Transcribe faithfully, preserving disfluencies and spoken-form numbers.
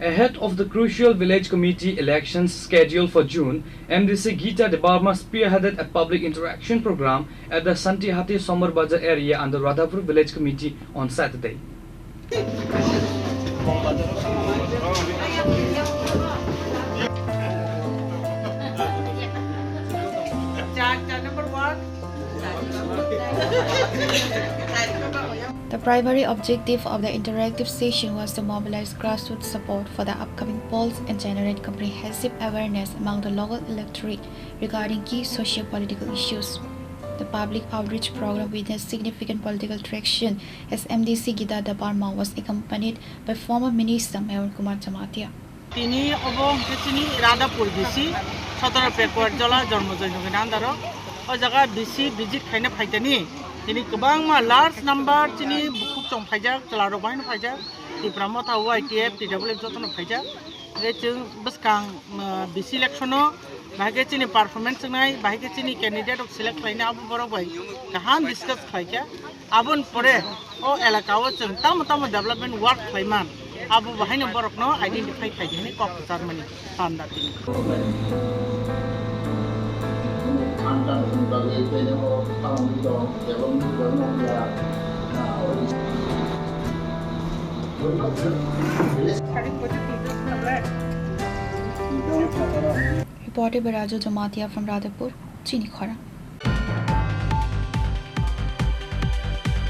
Ahead of the crucial village committee elections scheduled for June, M D C Gita Debbarma spearheaded a public interaction program at the Santihati Somar Bazar area under Radhapur Village Committee on Saturday. The primary objective of the interactive session was to mobilize grassroots support for the upcoming polls and generate comprehensive awareness among the local electorate regarding key socio-political issues. The public outreach program witnessed significant political traction as M D C Gita Debbarma was accompanied by former Minister Meyon Kumar Jamatia. Tini obo hwnkhe chini Radhapur B C, Sotoro Pekuar Jola, Jormo Joynagar ni andaro. O jaga B C visit khaina phaikani. Tini kwbangma large number chini bukhuk chong phaijak, chwla rok bahaino phaijak. Tipra Motha, Y T F, T W F jotono phaijak. Hwnkhe chwng bwskang, uh, B C election o bahai khe chini performance wngnai, bahai khe chini candidate rok select khlaina abo borok bai kaham discuss khlaikha. Aboni pore o elaka o chwng tamo tamo development work khlaiman, abo bahaino borokno identify khaidi hwnwi kok kwcharmani panda tini. Reported by Raju Jamatia from Radhapur, Chini Khorang.